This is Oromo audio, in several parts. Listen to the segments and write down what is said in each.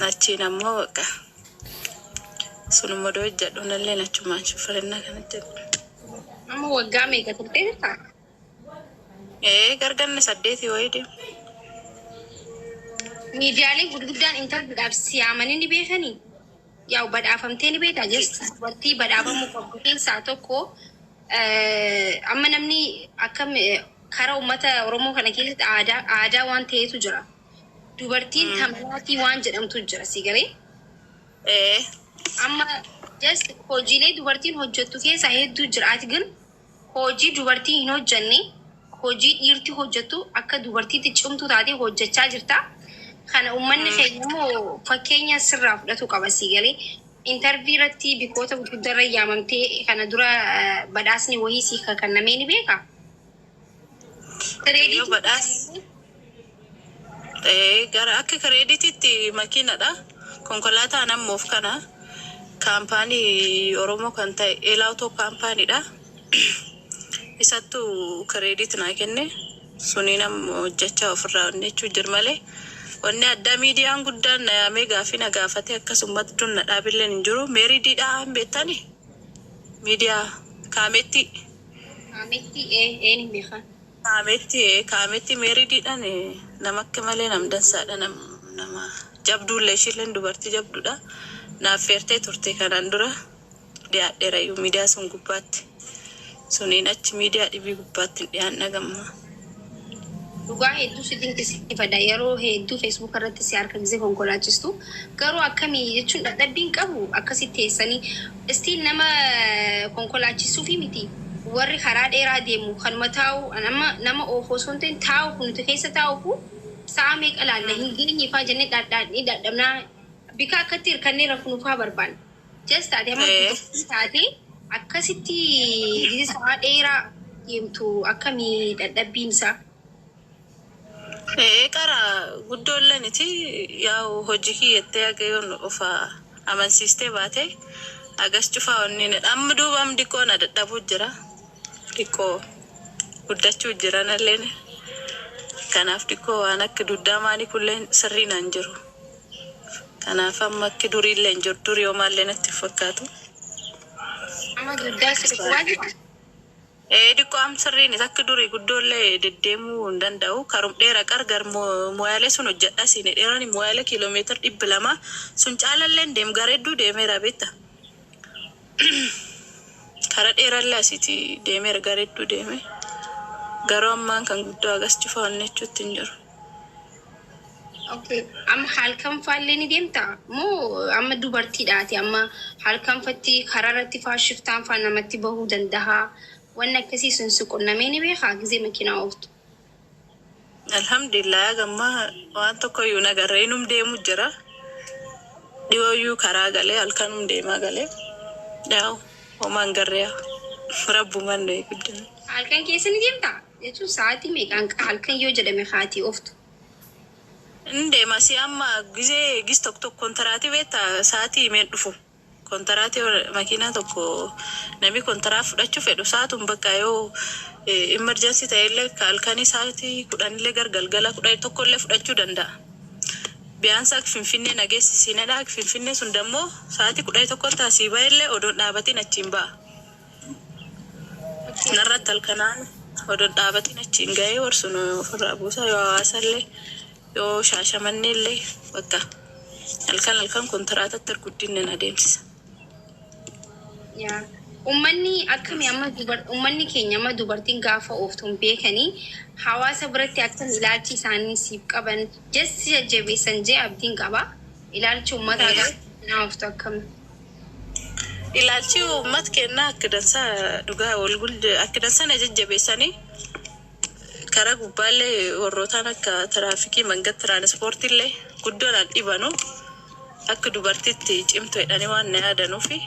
Achiin ammoo bakka sunuma odoo hojjedhu nallee achumaan shufarinnaa kan hojjedhu. Amma waggaa meeqa turtee jirta? Ee, garganne 8 wayii deemu. Miidiyaaleen gurguddaan interviewdhaaf si yaamanii ni beekanii? Yaa'u badhaafamtee ni beektaa? Just dubartii badhaafamuu qabdu keessaa tokko. Amma namni akkam karaa uummata Oromoo kana keessatti aadaa waan ta'etu jira. Dubartiin tamanaatii waan jedhamtu jira, si galee? Ee. Amma just hojiilee dubartiin hojjettu keessaa hedduu jira. Ati ግን hojii dubartii hin hojjenne, hojii dhiirti hojjettu akka dubartiitti cimtuu taatee hojjechaa jirta. Kana uummanni keenya immoo fakkeenya sirraa fudhatu qaba, si galee? Interview irratti bikkoota gurguddaa yaamamtee kana dura badhaasni wayii si kennamee ni beekaa? Yoo badhaas gara akka creditiitti makiinadha. Konkolaataan ammoof kana company Oromoo kan ta'e Eelaawtoo companydha. Isattu credit naa kenne. Suniin ammoo hojjechaa ofirraa hojjechuu jira malee. Wanni addaa miidiyaan guddaan na yaamee gaafii na gaafate akkasumas dun na dhaabilleen hin jiru. Meeridiidhaa hin beektani? Miidiyaa Kaametti. Kaametti ee, ni beekan. Kaametti Meeridiidhaan nama akka malee nam dansaadha, nama jabduullee, ishiilleen dubartii jabduudha. Naaf feertee turte, kanaan dura dhiyaadheerayyuu miidiyaa sun gubbaatti. Suniin achi miidiyaa dhibii gubbaatti hin dhiyaanna gamma. Dhugaa hedduu si dinqisiifadha. Yeroo hedduu Facebook irratti si harka gisee konkolaachistu. Garuu akkamii jechuun dadhabbiin qabu akkasitti teessanii istiin nama konkolaachisuufi miti. Warri karaa dheeraa deemu kanuma taa'u, nama nama oofu osoo hin ta'in taa'u, kun nuti keessa taa'ufu sa'a meeqa laalla, hin geenye faa jennee dhadhaadhee dadhabnaa, bika akkatti hirkannee rafnu faa barbaanna. Just taate amma dubartii taate akkasitti gisee sa'a dheeraa deemtu akkamii dadhabbiin isaa? Ee, qara guddoolleniti yaa'u hojii kiyyattee hagayoon ofa amansiistee baate agas cufaa wanni amma duuba amma xiqqoo na dadhabuu jira. Xiqqoo guddachuu jira nalleen. Kanaaf xiqqoo waan akka duddaa maalii kulleen sirrii naan jiru. Kanaaf amma akki duriillee hin jiru. Durii homaallee natti hin fakkaatu. Amma duddaa si dhukkubaa jira? Ee, xiqqoo am sirriin akka durii guddoollee deddeemuu hin danda'u. Karum dheera qargar Moyaalee sun hojjedha siin dheerani Moyaalee kiiloomeetira 200 sun caalallee hin deemu, gara hedduu deemeera beekta. Kara dheerallee asiiti deemeera, gara hedduu deeme. Garuu ammaan kan guddoo agas cufaa onnechuutti hin jiru. Okay. Amma halkan faallee ni deemtaa? Moo amma dubartiidhaati, amma halkan fatti karaa irratti faa shiftaan faa namatti bahuu danda'a. Wanni akkasii sun si qunnamee ni beekaa gisee makiinaa ooftu? Alhamdulillah, gamma waan tokko iyyuu nagarree inum deemu jira. Dhiyooyyuu karaa galee halkanum deemaa galee. Yaa'u homaan garree rabbumaan nu eeguddina. Halkan keessa ni deemtaa? Jechuun sa'aatii meeqaan halkan yoo jedhame haatii ooftu? Inni deema si amma gisee gis tokko tokko kontiraatii beektaa sa'aatii himeen dhufu. Kontiraatii makiinaa tokko namni kontiraa fudhachuu fedhu sa'aatun bakka yoo emergency ta'ellee halkanii sa'aatii 10llee gar galgala 11llee fudhachuu danda'a. Biyaansa akka Finfinnee nageessisiinedha. Finfinnee sun dammoo sa'aatii 11tti asii ba'ellee odoon dhaabatiin achiin ba'a. Narratti halkanaan odoon dhaabatiin achiin ga'ee warsun ofirraa buusa, yoo Hawaasallee yoo Shaashamanneellee bakka halkan halkan kontiraatatti guddinni adeemsisa. Yaa. Uummanni akkamii amma uummanni keenya amma dubartiin gaafa ooftu hin beekanii, hawaasa biratti akkam ilaalchi isaanii siif qaban? Just si jajjabeessan jee abdiin qaba. Ilaalchi uummataa gaafa naa ooftu akkam? Ilaalchi uummata keenyaa akka dansaa dhugaa wal akka dansaa na jajjabeessanii, karaa gubbaallee warrootaan akka tiraafikii mangat tiraanispoortiillee guddoon dhibanu, akka dubartiitti cimtu jedhanii waan na yaadanuufi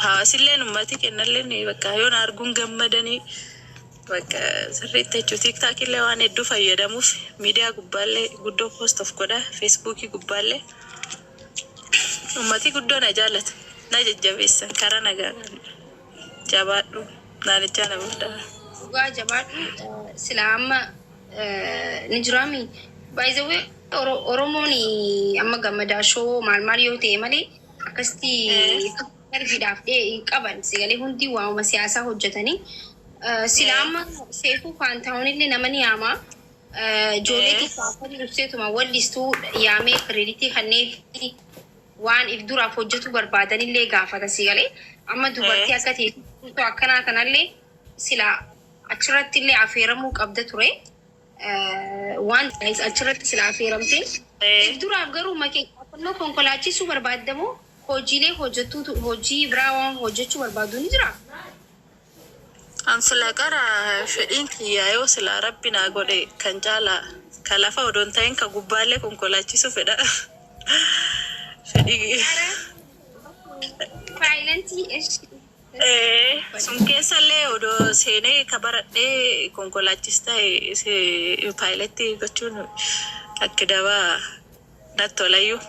hawaasilleen uummati kennalleen bakka yoo na arguun gammadanii bakka sirriitti jechuudha. TikTokillee waan hedduu fayyadamuuf miidiyaa gubbaallee guddoo post of godha, Facebookii gubbaallee uummati guddoo na jaallata, na jajjabeessan, karaa nagaa jabaadhu naanichaa na guddaa. Dhugaa jabaadhu, sila amma ni jiraami. By the way, Oromoon amma gammadaa shoo maal maal yoo ta'e malee akkasitti darbiidhaaf hin qaban. Sagalee hundi waamuma siyaasaa hojjetanii. Sila amma Seefuu Faantaawun illee nama ni yaama. Ijoollee xiqqaa ibseetuma wallistuu yaamee kireeditii kanneen waan if duraaf hojjetu barbaadanillee gaafata sigalee. Amma dubartii akka ta'e akkanaa kanallee sila achirratti illee affeeramuu qabda ture. Waan achirratti sila affeeramte. If duraaf garuu makee konkolaachisuu barbaadamoo hojiilee hojjetuutu hojii biraa waan hojjechuu barbaadu ni jira. An sila qara fedhiin kiyyaa yoo sila rabbi naa godhe kan caalaa ka lafa odoon ta'in ka gubbaallee konkolaachisuu fedha. Fedhii. Faayilantii. Sun keessallee odoo seenee ka baradhee konkolaachis ta'e paayiletti gochuun akka dabaa natti tolayyuu.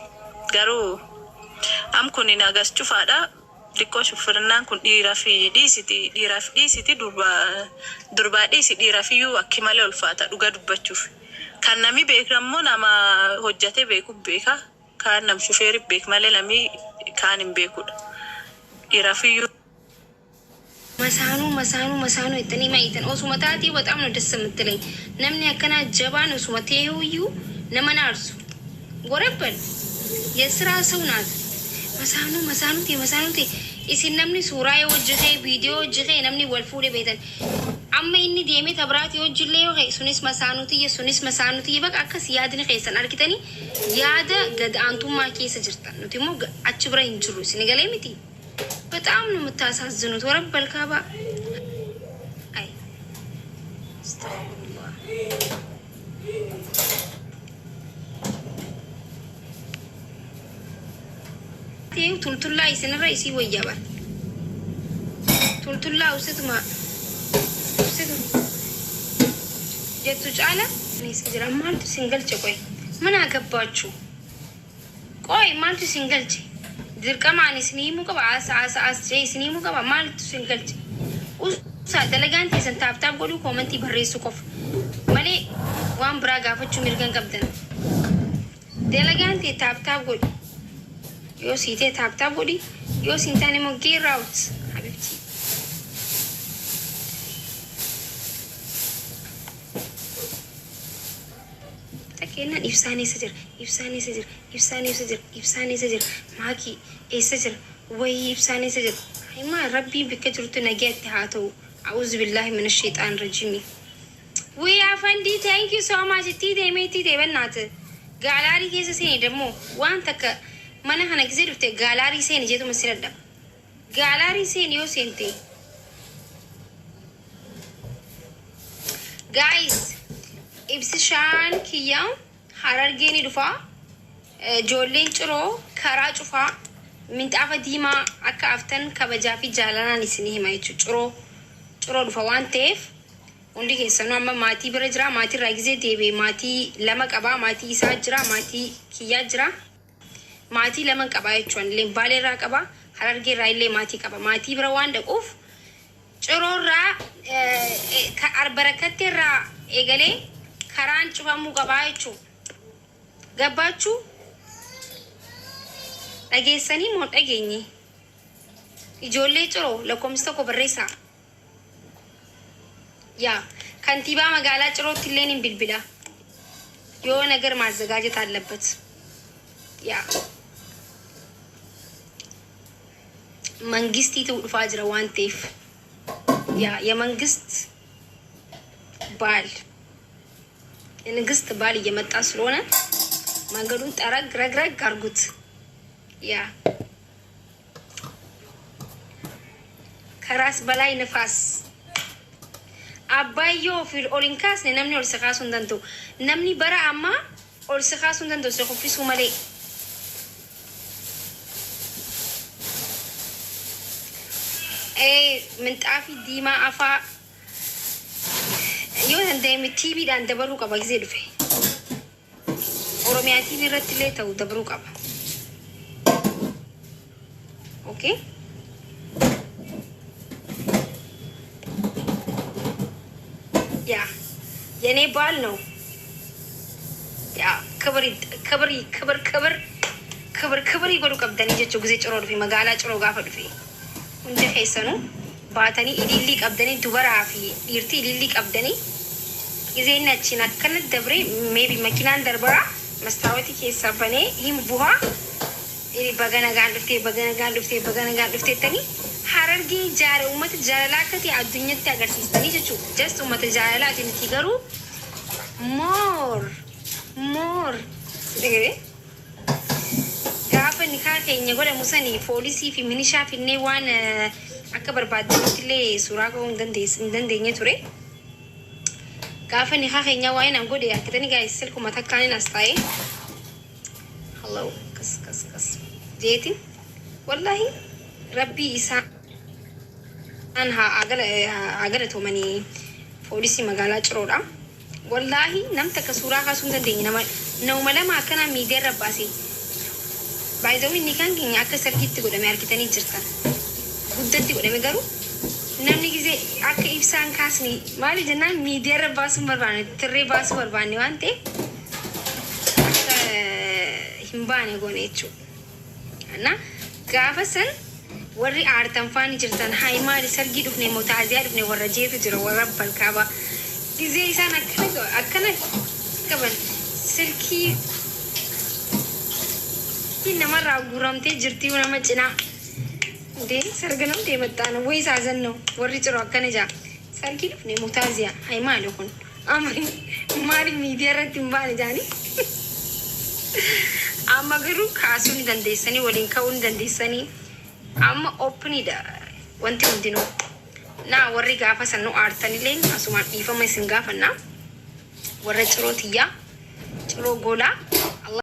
Garuu am kun agas cufaadha. Xiqqoo shuffirinaan kun dhiiraaf dhiisiti dhiiraaf dhiisiti durbaa dhiisi dhiiraaf iyyuu akki malee ulfaata dhuga dubbachuuf. Kan nami beeku ammoo nama hojjatee beeku beeka. Kaan nam shufeeri beek malee nami kaan hin beekudha. Dhiiraaf iyyuu. Masaanuu masaanuu masaanuu jettanii maayitan osuma taatee በጣም ነው ደስ የምትለኝ. Namni akkanaa jabaan osuma ta'eeyyuu nama naarsu. Gorabbal የስራ ሰው ናት. Masaanuu masaanuu ta'e masaanuu ta'e isin namni suuraa yoo hojjetee viidiyoo hojjetee namni wal fuudhee beektan. Amma inni deemee tabiraati hojillee yoo ta'e sunis masaanuu tiyya sunis masaanuu tiyya bakka akkas yaadni keessan argitanii yaada gad aantummaa keessa jirtan. Nuti immoo achi bira hin jirru isin galee miti. በጣም ነው የምታሳዝኑት። ወረበል ካባ አይ አስተግፊሩላህ። ቱልቱላ isinirra isii wayyaa bara. Tultullaa usituma usituma jettu caala እኔ jira maaltu isin galche ቆይ ምን አገባችሁ? ቆይ maaltu isin galche? Dirqamaan isin himuu qaba as as as jee isin himuu qaba maaltu isin galche? Usaa dalagaan teessan tap tap godhuu koomentii barreessuu qofa malee waan biraa gaafachuu mirga hin qabdan. Dalagaan tee tap tap godhi yoo sii ta'e tap tap godhi yoo siin taane immoo get out habibti. Fakkeenyaan ibsaan eessa jira? Ibsaan eessa jira? Ibsaan eessa jira? Ibsaan eessa jira? Maakii eessa jira? Wayii ibsaan eessa jira? Himaa rabbiin bakka jirtu nagaatti haa ta'u. A'uuzu billaahi mina sheexaan rajiimi. Wii afandii thank you so much itti deemee itti deebannaati. Gaalaarii keessa seeni dammoo waan takka mana kana gisee dhufte gaalaarii seeni jeetuma si dadhaba. Gaalaarii seeni yoo seente. Guys, ibsishaan kiyyaa Harargee ni dhufaa. Ijoolleen Ciroo karaa cufaa minxaafa diimaa akka aftan kabajaa fi jaalalaan isinii hima jechuudha. Ciroo Ciroo dhufa waan ta'eef hundi keessanuu amma maatii bira jira. Maatii irraa gisee deebi'e maatii lama qabaa. Maatii isaa jira. Maatii kiyyaa jira. Maatii lama qabaa jechuudha. Illee Baalee irraa qabaa. Harargee irraa illee maatii qaba. Maatii bira waan dhaquuf Ciroorraa Barakkattee irraa eegalee karaan cufamuu qabaa jechuudha. Gabbaachuu dhageessanii moo dhageenye? Ijoollee Ciroo lakkoofsa tokko barreessaa. Yaa kantiibaa magaalaa Cirootti illee hin bilbila. Yoo ነገር ማዘጋጀት አለበት። ያ መንግስቲቱ dhufaa jira waan ta'eef ያ የመንግስት ባል የንግስት ባል እየመጣ ስለሆነ መንገዱን ጠረግ ረግረግ አርጉት። ያ ከራስ በላይ ንፋስ Abbayyoo fi ol hin kaasne namni ol si kaasuu hin danda'u. Namni bara ammaa ol si kaasuu hin danda'u si kuffisuu malee. Minxaafii diimaa afaa yoo danda'ame tiiviidhaan dabaluu qaba gisee dhufe. Oromiyaa tiivii irratti illee ta'u dabaluu qaba. Okay? ያ የኔ ባል ነው። Yaa kibrii kibrii kibir kibir kibir kibrii godhu qabdanii jechuu gizee Ciroo dhufe, magaalaa Ciroo gaafa dhufe, hunda keessanuu baatanii ilillii qabdanii, dubaraa fi dhiirtii ilillii qabdanii. Gizee inni achiin akkana dabree, maybe makinaan darbaa, mastaawotii keessaa banee hin buhaa, "Baga nagaan dhuftee, baga nagaan dhuftee, baga nagaan dhuftee" jettanii Harargee jaara uummata jaalalaa akka ta'e addunyatti agarsiistanii jechuudha. Just uummata jaalalaati nuti garuu more more gaafa nikaa keenya godhamu sanii poolisii fi minishaa finnee waan akka barbaadanitti illee suuraa ka'uu hin dandeenye ture. Gaafa nikaa keenya waa'ee nan godhe harkitanii, guys, silkuma takkaanin as taa'ee, "Hello," kas kas kas jeetin, wallahi rabbii isaan haa galatoomanii, poolisii magaalaa Ciroodha. Wallaahi nam takka suuraa kaasuu hin dandeenye, nama nama lama akkanaa miidiyaa irra baase. Baay'ee nikaan keenya akka sargiitti godhame argitanii jirtan. Guddatti godhame, garuu namni gisee akka ibsaan kaasne maali jennaan miidiyaa irra baasuu hin barbaanne, tirree baasuu barbaanne waan ta'eef akka hin baane goone jechuudha. Na gaafa san warri aartan faani jirtan, hayi maali, sargii dhufne moo taaziyaa dhufne warra jeetu jira, warra balkaaba. Gizee isaan akkana akkana qaban silkii namarraa guuramtee jirti nama cinaa. እንዴ ሰርግ ነው እንዴ የመጣ ነው ወይስ ሀዘን ነው? Warri Ciroo akkana jaa, sargii dhufne moo taaziyaa, hayi maali kun, amma maali miidiyaa irratti hin baane jaanii. Amma garuu kaasuu ni dandeessanii, waliin ka'uu ni dandeessanii, amma openidha wanti hundinuu. Naa warri gaafa san nu aartanillee asumaan dhiifama isin gaafannaa. Warra Ciroo tiyyaa, Ciroo golaa.